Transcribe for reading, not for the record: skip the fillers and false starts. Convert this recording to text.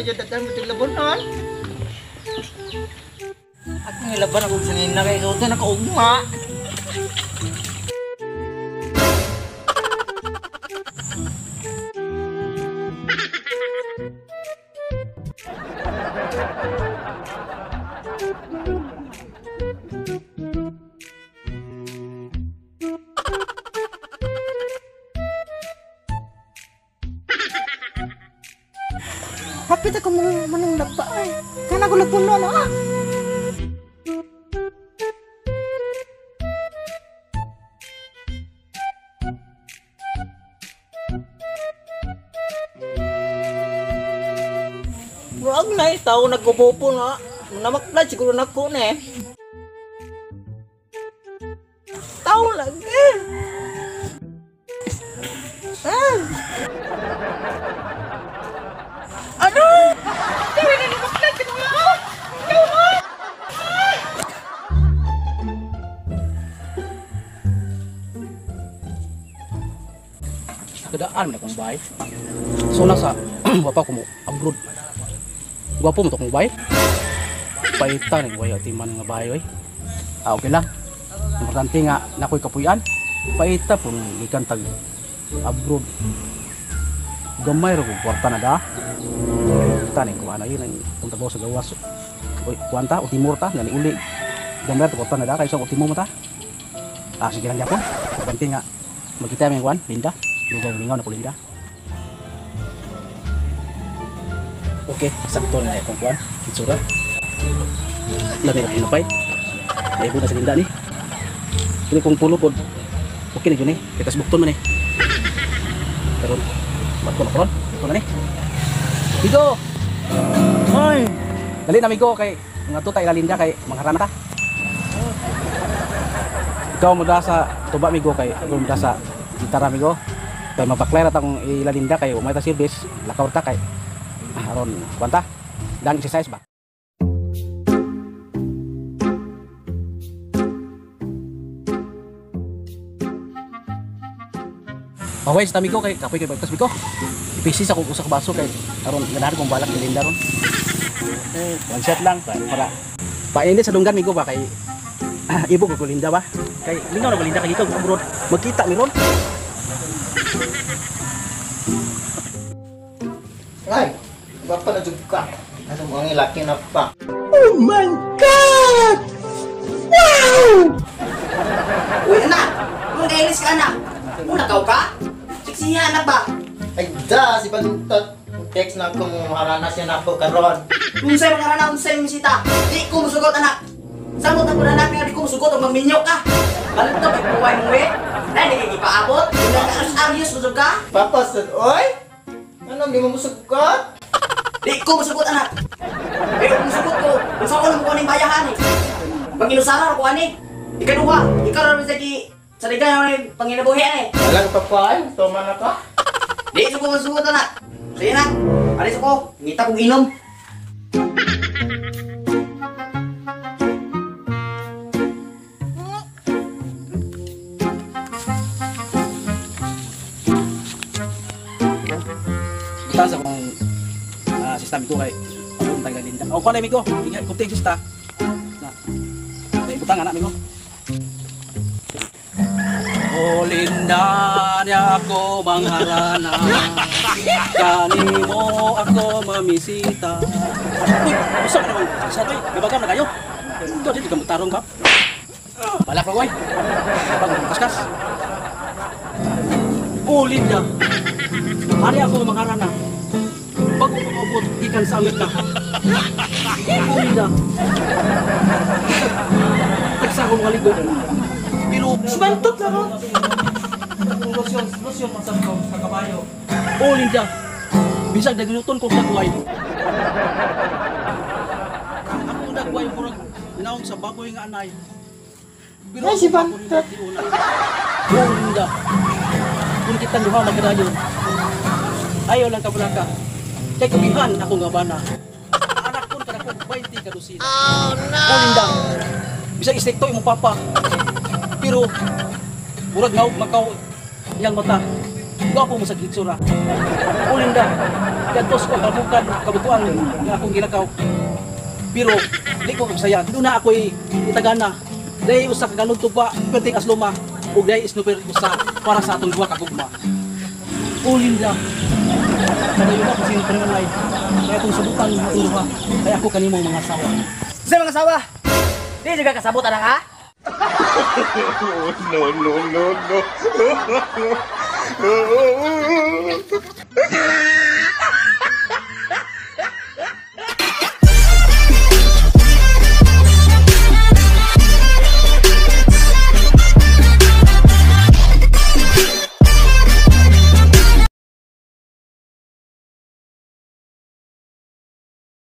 Medyo daghan mo tiglabonon. Akong ilaban akong sangina kay ikaw na nakaugma. Hapit ako manong laba ay. Kana ko labunon ah. Wag na tao nagkubupo na. Namakla siguro nako na eh. Tao lagi. Ah. Ano? Kadaan na kong bay. So nasa wapa ko mo abroad. Gwapo mo to kong bay. Paita ni way atiman nga bay oy. Ah, okay lang. Importante nga nakoy kapuy-an. Paita pun gikan tag abroad. Gamay ra kog kwarta na da. Tani ko ana yun ang kung trabaho sa gawas. Oy, kuanta ultimo ta ngani uli. Gamay ra kwarta na da kay sa ultimo mo ta. Ah, sige lang gyapon. Importante nga magkita mi kuan, Linda. Lugaw lingaw na ko Linda. Okay, sakto na akong kuan. Itsura. Labi na hinapay. Naibo na sa Linda ni. Kini kong pulo pod. Okay na jud ni. Kitas bukton man ni. Karon, bato na karon. Ito na ni. Migo. Hoy, dali na migo kay nga to ta ila Linda kay mangharana ta. Ikaw mo da sa tuba migo kay ako mo da sa gitara migo. Kay mabaklay ra tang ila Linda kay umay ta service, lakaw ta kay aron kwanta. Dan exercise ba? Paway sa migo kay kapoy kay bagtas migo. Ipisi sa kung usa ka baso kay aron ganahan kong balak ni Linda ron. One shot lang para painit sa dunggan migo ba kay ibog ko Linda ba? Kay lingaw na ko Linda kay ikaw abroad. Magkita mi ron. Ay, bapa na jud ka. Ano mo ang laki na pa? Oh my God! Wow! Uy anak, mong gailis ka anak. Unagaw ka? Siksiha anak ba? Ay da, si Balutot. Text na akong harana siya na ako karon. Unsay mga harana, unsay misita. Di ko musugot anak. Samot ako anak nga di ko musugot og magminyo ka. Balutot kay buhay mo eh. Dai di gipaabot. Nag-aryos mo ka? Papa sad oy. Ano di mo musugot? Di ko musugot anak. Pero kung musugot ko, unsa ko lang ko ning bayahan eh. Panginusara ko ani. Ikaduha, ikaw ra sa gi sa ligan ni panginabuhi ani. Alang papa ay, toma na ka. Di ko musugot anak. Sige na. Alis ako, ngita kong inom. Butan sa kong sista migo kay akong taga Linda. O kuan migo, ingat kung tig sista. Na. Ay butang anak migo. O Linda niya ako mangharana. Kanimo ako mamisita. Uy, usa ka naman. Sa toy, gabagan na kayo. Ikaw dito ka magtarong ka. Balak ra oy. Pag kaskas. O Linda. Hari ako mangharana. Bago ko gikan sa Amerika. O Linda. Tagsa ko mga ligo. Pero sumantot na ron. Lotion, lotion man sa kabayo. O Linda. Bisag daginuton ko sa kuway. Ako dagway murag naong sa baboy nga anay. Pero ay, si Bantot. O Linda. Kung kitang duha magkadayon. Ayaw lang kabulaka. Kay kugihan ako nga bana. Anak ko kada ko 20 ka dosina. Oh no. O Linda. Bisag istekto imong papa. Pero murag ngaw makaw iyang mata. Gwapo mo sa hitsura. O Linda, gantos ko ang kalbukan, kabutuan nga akong gilakaw. Pero di ko kabsayan. Doon na ako'y itagana. Dahil usa ka galon tuba, perting asluma, ug dahil isnuper usa para sa atong duha ka gugma. O Linda, kadayo na kasi panangalay. Kaya itong subukan atong duha, kaya ako kanimong mga asawa. Sa mga asawa. Di juga kasabot anak ha? No, no, no, no.